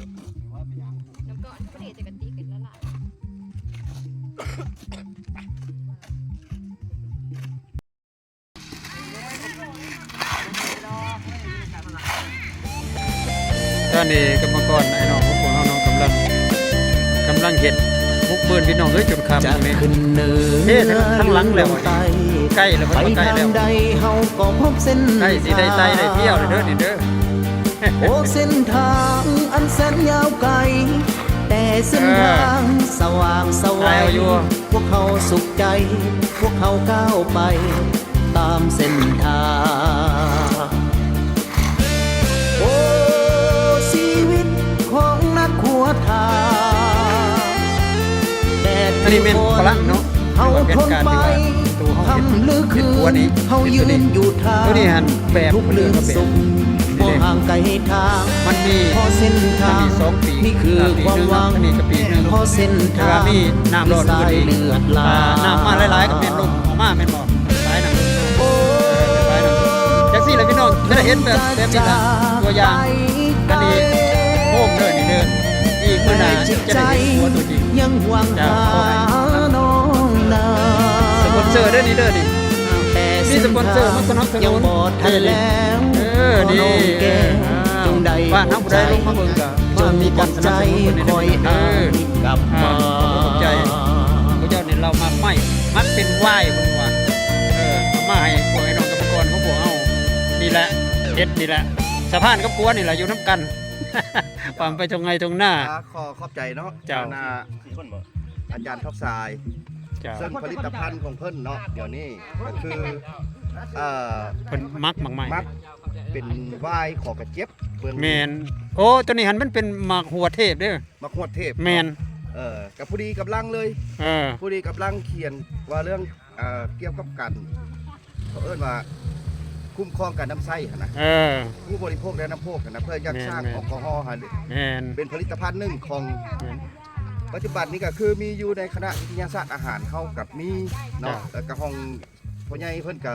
ນ້ຳກ້ອນພໍດີແຕ່ກະຕິກະລະລາຍ. ຕອນນີ້ກຳມະກອນອ້າຍນ້ອງຂອງພວກເຮົາເນາະ ກຳລັງ ກຳລັງເຮັດບຸກບືນ ພີ່ນ້ອງເອີຍ ຈົນຄ່ຳນີ້ ເທທັງຫຼັງແລ້ວ ໃກ້ແລ້ວ ມັນໃກ້ແລ້ວ ໃກ້ຊິໄດ້ໄຕ່ໄດ້ທ່ຽວແລ້ວເດີນີ້ເດີ. ໂອ້ ເສັ້ນທາງອັນແສນຍາວໄກ ແຕ່ເສັ້ນທາງສະຫວ່າງສະໄຫວ ພວກເຮົາສຸກໃຈ ພວກເຮົາກ້າວໄປຕາມເສັ້ນທາງ. ໂອ້ ຊີວິດຂອງນັກຂົວຖ້າ ແດດ ອັນນີ້ແມ່ນຝຣັ່ງເນາະ ເຮົາທົນໄປ ຄ່ຳຫຼືຄືນ ເຮົາຢືນຢູ່ທ່າ ທຸກເລື່ອງສຸກ ບໍ່ຫ່າງໄກທາງ ມັນມີ ພໍເສັ້ນທາງ ນີ້ຄືຄວາມຫວັງ ພໍເສັ້ນທາງ ມີສາຍເລືອດຫຼາຍ ນ້ຳມາຫຼາຍໆ ກໍແມ່ນລົມອອກມາແມ່ນບໍ່? ສາຍນ້ຳລົມ ໂອ້ ຈັ່ງຊີ້ລະພີ່ນ້ອງ ຈະໄດ້ເຫັນແບບ ແບບນີ້ລະ ຕົວຢ່າງ ອັນນີ້ໂຮມເດີນີ້ເດີ ອີກມື້ໜ້າຈະໄດ້ເຫັນຕົວຈິງ. ເຈົ້າ ຂໍໃຫ້ສະປອນເຊີເດີນີ້ເດີນີ້ ມີສະປອນເຊີມາສະໜັບສະໜູນ ເອີ ນີ້ ເອີ ບ້ານເຮົາຜູ້ໃດລົງມາເບິ່ງກະ ມາມີການສະໜັບສະໜູນເພິ່ນແດ່ເດີ ຂອບໃຈ ພວກເຈົ້ານີ້ ເຮົາມັກໄມ້ ມັກເປັນວາຍເພິ່ນວ່າ ເອີ ເອົາມາໃຫ້ພວກໄອ້ນ້ອງກຳມະກອນຂອງພວກເຮົານີ້ແຫຼະ ເຮັດນີ້ແຫຼະ ສະພານກັບຄົວນີ້ແຫຼະ ຢູ່ນຳກັນ ປ້ຳໄປທົ່ງໄຮ່ທົ່ງນາ. ຂໍຂອບໃຈເນາະ ເຈົ້າ ອາຈານທອກຊາຍ ເຈົ້າ ເຊິ່ງຜະລິດຕະພັນຂອງເພິ່ນເນາະ ດຽວນີ້ກໍຄື ເອີ ເພິ່ນໝັກໝາກໄມ້ ໝັກເປັນວາຍ ຂໍກະເຈັບເບິ່ງ ແມ່ນ ໂອ້ ໂຕນີ້ຫັ້ນມັນເປັນໝາກຫົວເທບເດີ ໝາກຫົວເທບ ແມ່ນ ເອີ ກໍພໍດີກຳລັງເລີຍ ເອີ ພໍດີກຳລັງຂຽນວ່າເລື່ອງ ເອີ ກ່ຽວກັບການ ເຂົາເອີ້ນວ່າຄຸ້ມຄອງການນຳໃຊ້ຫັ້ນນະ ເອີ ຜູ້ບໍລິໂພກ ແລະ ນຳໂພກຫັ້ນນະ ເພື່ອຢາກສ້າງ ແມ່ນໆ ແອລກໍຮໍຫັ້ນ ແມ່ນ ເປັນຜະລິດຕະພັນໜຶ່ງຂອງ ແມ່ນ ປັດຈຸບັນນີ້ກໍຄືມີຢູ່ໃນຄະນະວິທະຍາສາດອາຫານເຮົາກໍມີເນາະ ເຈົ້າ ແລ້ວກໍຫ້ອງພໍ່ໃຫຍ່ເພິ່ນກໍ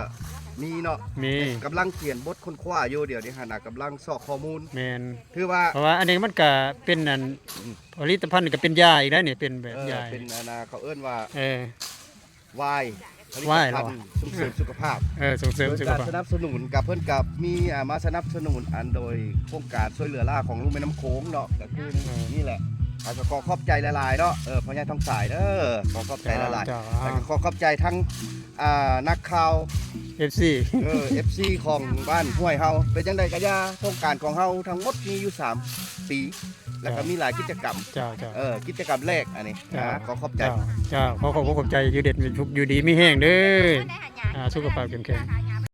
ມີເນາະ ມີ ກຳລັງຂຽນບົດຄົ້ນຄວ້າຢູ່ ດຽວນີ້ຫັ້ນນະ ກຳລັງຊອກຂໍ້ມູນ ແມ່ນ ຖືວ່າ ເພາະວ່າອັນນີ້ມັນກໍເປັນອັນ ອືມ ຜະລິດຕະພັນກໍເປັນຢາອີກໄດ໋ນີ້ ເປັນແບບ ເອີ ຢາ ເປັນອັນນະ ເຂົາເອີ້ນວ່າ ເອີ ວາຍ ຜະລິດຕະພັນ ວາຍ ສົ່ງເສີມສຸຂະພາບ ເອີ ສົ່ງເສີມສຸຂະພາບ ໂດຍການສະໜັບສະໜູນກັບ ເພິ່ນກັບມີ ອ່າ ມາສະໜັບສະໜູນອັນໂດຍໂຄງການຊ່ວຍເຫຼືອລ້າຂອງລຸ່ມແມ່ນ້ຳໂຂງເນາະ ກໍຄື ເອີ ນີ້ແຫຼະ ກໍຂໍຂອບໃຈຫຼາຍໆເນາະ ເອີ ພໍ່ໃຫຍ່ທອງສາຍເດີ ຂໍຂອບໃຈຫຼາຍໆ ເຈົ້າ ແລ້ວກໍຂໍຂອບໃຈທັງ ອ່າ ນັກຂ່າວ ເອັຟຊີ ເອີ ເອັຟຊີຂອງບ້ານຫ້ວຍເຮົາ ເປັນຈັ່ງໃດກໍຢ່າ ໂຄງການຂອງເຮົາທັງໝົດມີຢູ່ສາມປີ ແລ້ວກໍມີຫຼາຍກິດຈະກຳ ເຈົ້າ ເຈົ້າ ເອີ ກິດຈະກຳແລກອັນນີ້ ເຈົ້າ ນະ ຂໍຂອບໃຈ ເຈົ້າ ເຈົ້າ ຂໍຂອບໃຈ ຢູ່ເດັດມີສຸກ ຢູ່ດີມີແຮງເດີ ອ່າ ສຸຂະພາບເຂັ້ມແຂງ.